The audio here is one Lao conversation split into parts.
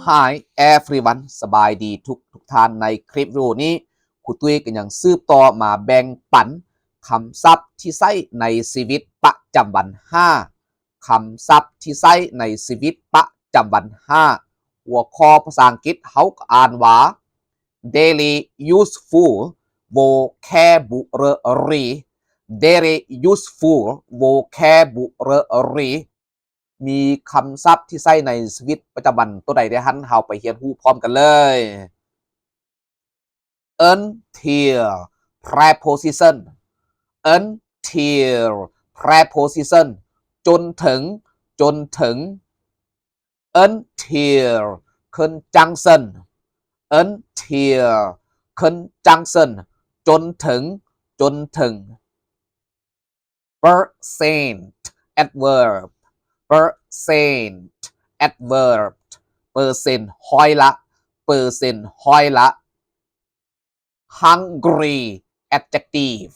Hi everyone ສະບາຍດີທຸກທຸກທ່ານ. ໃນຄລິບວິດີໂອນີ້ ຄູຕຸ້ຍກໍຍັງສືບຕໍ່ມາແບ່ງປັນຄຳສັບທີ່ໃຊ້ໃນຊີວິດປະຈຳວັນ ຫ້າ ຄຳສັບທີ່ໃຊ້ໃນຊີວິດປະຈຳວັນ ຫ້າ ຫົວຂໍ້ພາສາອັງກິດເຮົາກໍອ່ານວ່າ daily useful vocabulary, daily useful vocabulary ມີຄຳສັບທີ່ໃຊ້ໃນຊີວິດປະຈຳວັນໂຕໃດແດ່ຫັ້ນ ເຮົາໄປຮຽນຮູ້ພ້ອມກັນເລີຍ. Until preposition, until preposition ຈົນເຖິງ, ຈົນເຖິງ. Until conjunction, until conjunction ຈົນເຖິງ, ຈົນເຖິງ. Percent adverb, percent adverb ເປີເຊັນຮ້ອຍລະ, ເປີເຊັນຮ້ອຍລະ. Hungry adjective,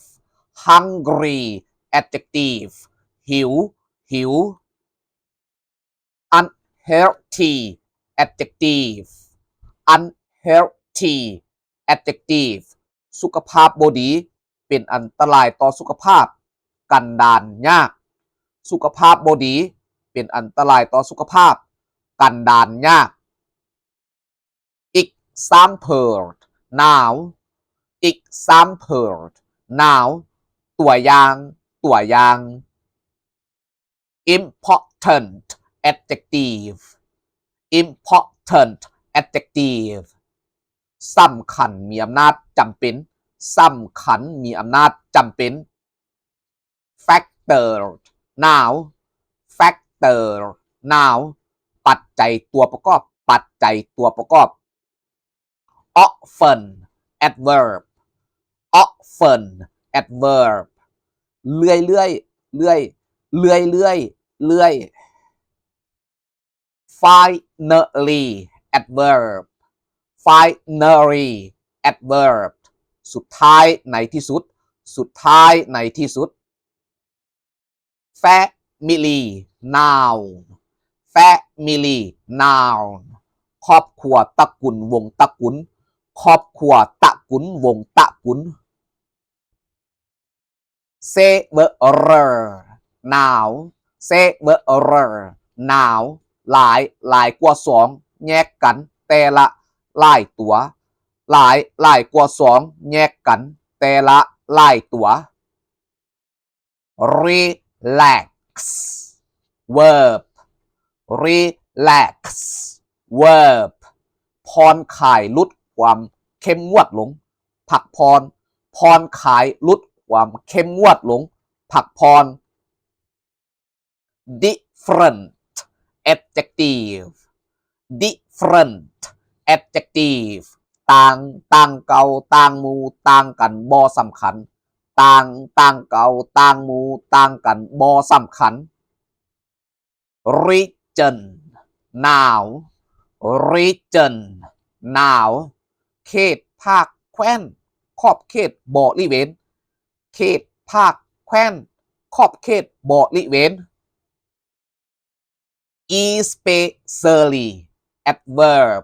hungry adjective ຫິວ, ຫິວ. Unhealthy adjective, unhealthy adjective ສຸຂະພາບບໍ່ດີ, ເປັນອັນຕະລາຍຕໍ່ສຸຂະພາບ, ກັນດານຍາກ. ສຸຂະພາບບໍ່ດີ, ເປັນອັນຕະລາຍຕໍ່ສຸຂະພາບ, ກັນດານຍາກ. Example, noun, example, noun ຕົວຢ່າງ, ຕົວຢ່າງ. Important adjective, important adjective ສຳຄັນ, ມີອຳນາດ, ຈຳເປັນ. ສຳຄັນ, ມີອຳນາດ, ຈຳເປັນ. Factor, noun, factor, noun ປັດໄຈຕົວປະກອບ, ປັດໄຈຕົວປະກອບ. Often adverb, often adverb ເລື້ອຍໆ, ເລື້ອຍ, ເລື້ອຍໆ, ເລື້ອຍ. Finally adverb, finally adverb ສຸດທ້າຍ, ໃນທີ່ສຸດ, ສຸດທ້າຍ, ໃນທີ່ສຸດ. Family, noun, family, noun ຄອບຄົວ, ຕະກຸນ, ວົງຕະກຸນ, ຄອບຄົວ, ຕະກຸນ, ວົງຕະກຸນ. Several, noun, several, noun ຫຼາຍ, ຫຼາຍກວ່າສອງ, ແຍກກັນ, ແຕ່ລະ, ຫຼາຍຕົວ, ຫຼາຍ, ຫຼາຍກວ່າສອງ, ແຍກກັນ, ແຕ່ລະ, ຫຼາຍຕົວ. Relax verb, relax verb ຜ່ອນຄາຍ, ຫຼຸດຄວາມເຂັ້ມງວດລົງ, ພັກຜ່ອນ, ຜ່ອນຄາຍ, ຫຼຸດຄວາມເຂັ້ມງວດລົງ, ພັກຜ່ອນ. Different adjective, different adjective ຕ່າງ, ຕ່າງເກົ່າ, ຕ່າງໝູ່, ຕ່າງກັນ, ບໍ່ສຳຄັນ. ຕ່າງ, ຕ່າງເກົ່າ, ຕ່າງໝູ່, ຕ່າງກັນ, ບໍ່ສຳຄັນ. Region, noun, region, noun ເຂດ, ພາກ, ແຂວນ, ຂອບເຂດ, ບໍລິເວນ. ເຂດ, ພາກ, ແຂວນ, ຂອບເຂດ, ບໍລິເວນ. Especially adverb,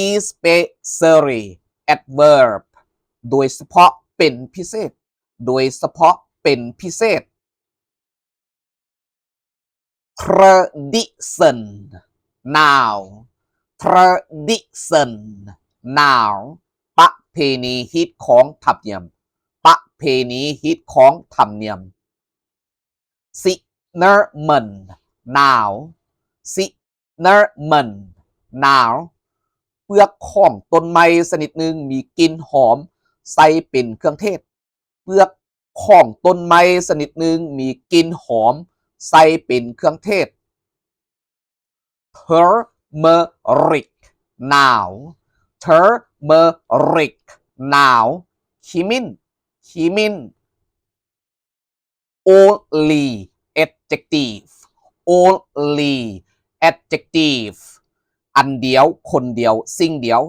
especially adverb ໂດຍສະເພາະ, ເປັນພິເສດ, ໂດຍສະເພາະ, ເປັນພິເສດ. Tradition, noun, tradition, noun ປະເພນີ, ຮີດຄອງ, ທຳນຽມ. ປະເພນີ, ຮີດຄອງ, ທຳນຽມ. Cinnamon, noun, cinnamon, noun ເປືອກຂອງຕົ້ນໄມ້ຊະນິດໜຶ່ງມີກິ່ນຫອມ, ໃຊ້ເປັນເຄື່ອງເທດ. ເປືອກຂອງຕົ້ນໄມ້ຊະນິດໜຶ່ງມີກິ່ນຫອມ, ໃຊ້ເປັນເຄື່ອງເທດ. Turmeric, noun, turmeric, noun ຂີ້ມິ້ນ, ຂີ້ມິ້ນ. Only adjective, only adjective ອັນດຽວ, ຄົນດຽວ, ສິ່ງດຽວ.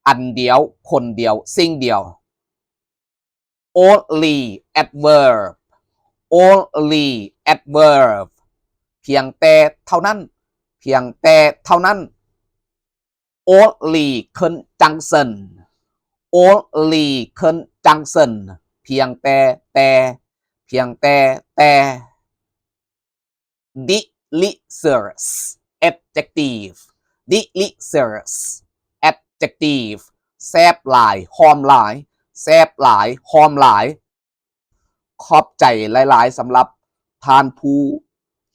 ອັນດຽວ, ຄົນດຽວ, ສິ່ງດຽວ. Only adverb, only adverb ພຽງແຕ່ເທົ່ານັ້ນ, ພຽງແຕ່ເທົ່ານັ້ນ. Only conjunction. Only conjunction. ພຽງແຕ່ ແຕ່ ພຽງແຕ່ ແຕ່. Delicious. Adjective. Delicious. Adjective. ແຊບຫຼາຍ ຫອມຫຼາຍ ແຊບຫຼາຍ ຫອມຫຼາຍ. ຂອບໃຈຫຼາຍໆ ສຳລັບທ່ານຜູ້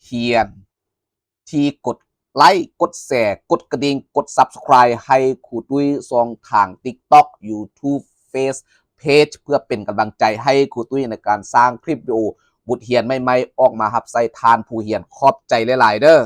ຮຽນ ທີ່ກົດໄລ ກົດແຊ ກົດກະດິ່ງ ກົດ Subscribe ໃຫ້ຄູຕຸ້ຍຊ່ອງທາງ TikTok, YouTube, Face Page ເພື່ອເປັນກຳລັງໃຈໃຫ້ຄູຕຸ້ຍໃນການສ້າງຄລິບວິດີໂອບົດຮຽນໃໝ່ໆ ອອກມາຮັບໃຊ້ທ່ານຜູ້ຮຽນ. ຂອບໃຈຫຼາຍໆເດີ້.